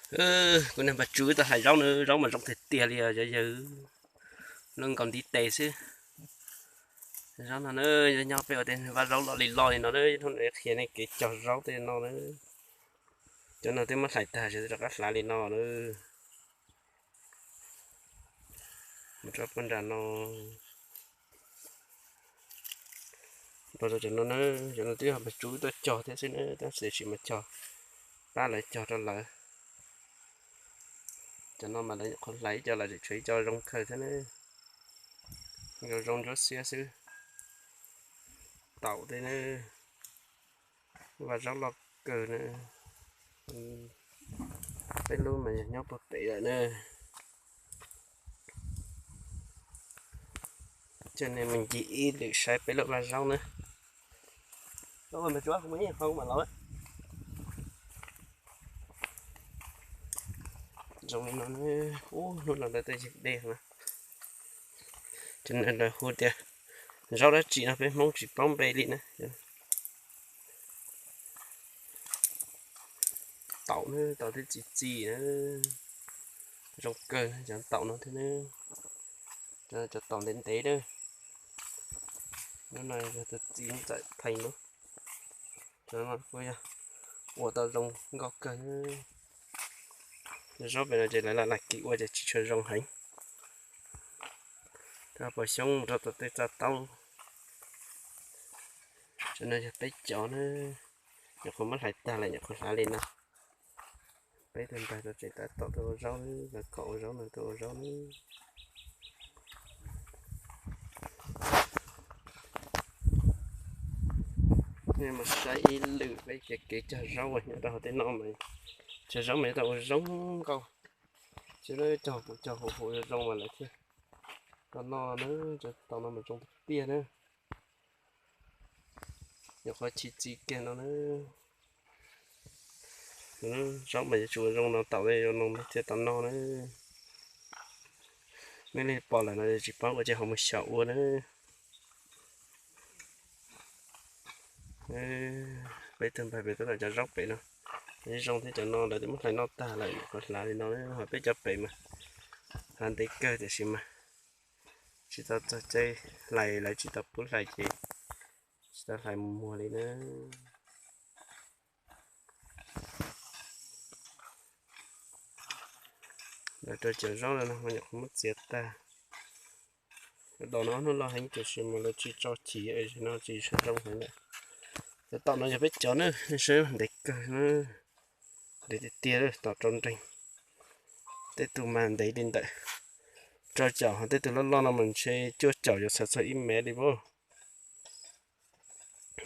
Kuv niag npawg Tswb tau hlais zaub na, zaub mas zoo tiag tiag li os yawg. Lub nkaus ntiv tes xwb. Zaub no na, nyob peb ua tej vaj zaub loj li loj li no na, hnub no qhia nej kev cog zaub tej no na. Cov no twb muab hlais tag, rov qab hlav li no na. Mus rau puag nram no, rau cov no na, cov no twb yog npawg Tswb tuaj cog thiab xwb na, tab sis mas cog, pab lawv cog rau lawv. Cov no mas lawv nyuam qhuav hlais ib co lawm, tshuav ib co zoo kawg thiab na. Zoo zoo ntsuab xiab xwb. Taum tej na, vaj zaub loj kawg na. Peb lub mas yog nyob puag pem lawm na. Coj nej mus ncig ib lwm saib peb lub vaj zaub na. Ua mas tsuav mus ib qho mas los. Zoo li no, ub, hnub no lawv tuaj yug dej na. Cov no lawv hu tias zaub dab tsi no peb Hmoob tsis paub npe li na. Taum na, taum thiab txiv txiv na, zoo kawg cov taum no thiab na. Cov taum ntev ntev na. Lub no yog tus txiv ntxawm Theej lub. Cov no kuj yog ua tau zoo nkauj kawg. Zaub pem no ces lawv lam lam kis ua ces tsis tshua zoo heev. Rau pos xyoob rau tom tej txaj taub. Cov no yog peb cov na, nyuam qhuav muab hlais tag lawm nyuam qhuav hlav li no. Peb tug npawg tau tseem tab tom tuaj ua zaub, lawv kom ua zaub no tuaj ua zaub na. Nej mus saib ib lwm peb cov kev cog zaub uas nyob rau hauv tej no mas cog zaub mas yuav tau ua zoo nkauj. Tsis cog kuv cog huv huv zoo zoo mas lawv thiaj tau noj na. Cov taum no mas zoo tiag tiag na. Nyuam qhuav chim txi kiag no na. Zaub mas yuav tsum ua zoo no taum, zoo no thiaj tau noj na. Nej li pom lawm no tsis paub ua ces ho mus xyaum ua na. Peb tug npawg pem tuaj tom cov zaub pem no, zoo thiab cov no lawv twb muab hlais noj tag lawm, nyuam qhuav hlav li no na. Ho peb cov pem mas hlav ntev kawg tiam sis mas tsis tau txog caij hlais, lawv tsis tau pub hlais ces tsis tau hlais muag li na. Lawv rau cov zaub no nyuam qhuav muab txiav tag. Cov taum no ob hnub loj heev tiam sis mas lawv tsis tso chiv no tsis zoo heev lawm. Cov taum no yog peb cov na, nej saib ntev kawg na, ntev tiag tiag, taum rau nreeg. Tej tug mas ntev li ntawm rau caum, ho tej tug loj loj no mas ntshe cuaj caum yuav xav txog ib mev li pob.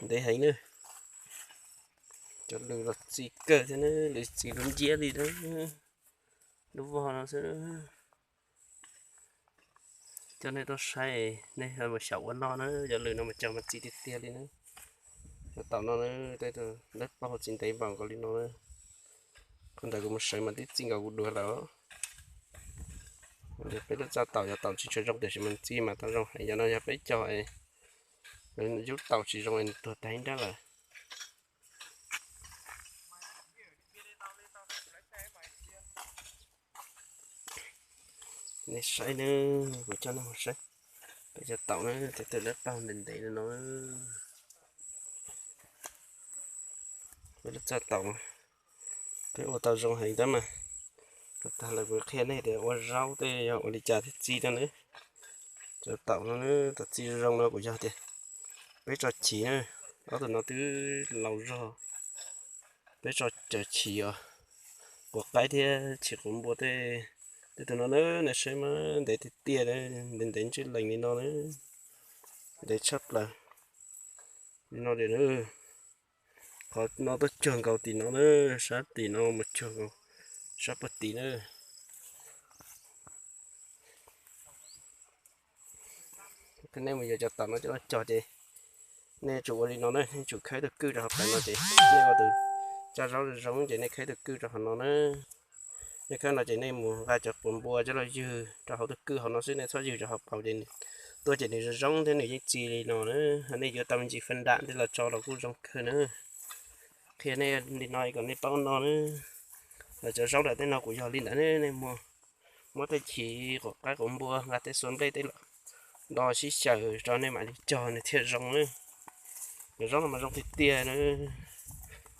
Ntev heev na. Cov lws los txi kawg thiab na, lws txi lub nciab li na, lub vog no xwb. Coj nej tuaj saib, nej mus xyaum ua noj na, cov lws no mas cog mas txi tiag tiag li na. Cov taum no na, tej tug lawv paug txi ntev npaum nkaus li no na. Qhov ntawd kuv mus sawv mas twb txi nkaus kuv duav lawm. Peb lub txaj taum, cov taum tsis tshua zoo tiam sis mas txi mas tau zoo heev. Cov no yog peb cog es yub taum tsis zoo es nws tuag tag ib nrab lawm. Nej saib na, kuv coj nej mus saib peb cov taum na, tej tug lawv paug ntev ntev li no. Peb lub txaj taum peb ua tau zoo heev tab mas. Tag lawm kuv qhia nej tias ua zaub tej yog ua li cas thiaj txi tau na. Cov taum no na, cov txi zoo no kuv yog tias peb tso chiv na, ob tug no twb laus zog, peb tso cov chiv os, quav qaib thiab chiv quav npua tej. Tej tug no na, nej saib mas ntev tiag tiag, ntev ntev ntsej lees li no na, ntev tshaj plaws li no tias na. Qhov no tuaj cuag nkaus tim no na, sab tim no mus cuag nkaus sab puag tim na. Nej mus yuav cov taum no coj los cog ces nej tsum ua li no na, nej tsum khawb tus kwj rau hauv paus no ces nej ua tus caj zaub zoo ces nej khawb tus kwj rau hauv no na. Nej khawb no ces nej mus nqa cov quav npua coj los ywg rau hauv tus kwj hauv no xwb, nej txhob ywg rau hauv paus ces tuaj ces nws zoo zoo thiab nws yeej txi li no na. Nej yuav tau me ntsis faj nram tej los tso los kuj zoo kawg na. Qhia nej li no kom nej paub no na. Cov zaub nram tej no kuv yog li ntawd ne, nej muab tej chiv quav qaib quav npua nqa tej xuas nplej tej los do sib xyaw rau nej mam li cog nws thiaj zoo. Cov zaub no mas zoo tiag tiag na.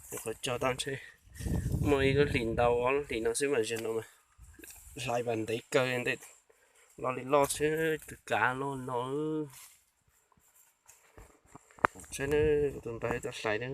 Nyuam qhuav cog tau ntshe muaj ib lub hlis ntau ob lub hlis no xwb mas ziag no mas hlais mas ntev kawg, ntev, loj li loj xwb, tus kav loj no. Saib na, kuv tus npawg tuaj hlais na.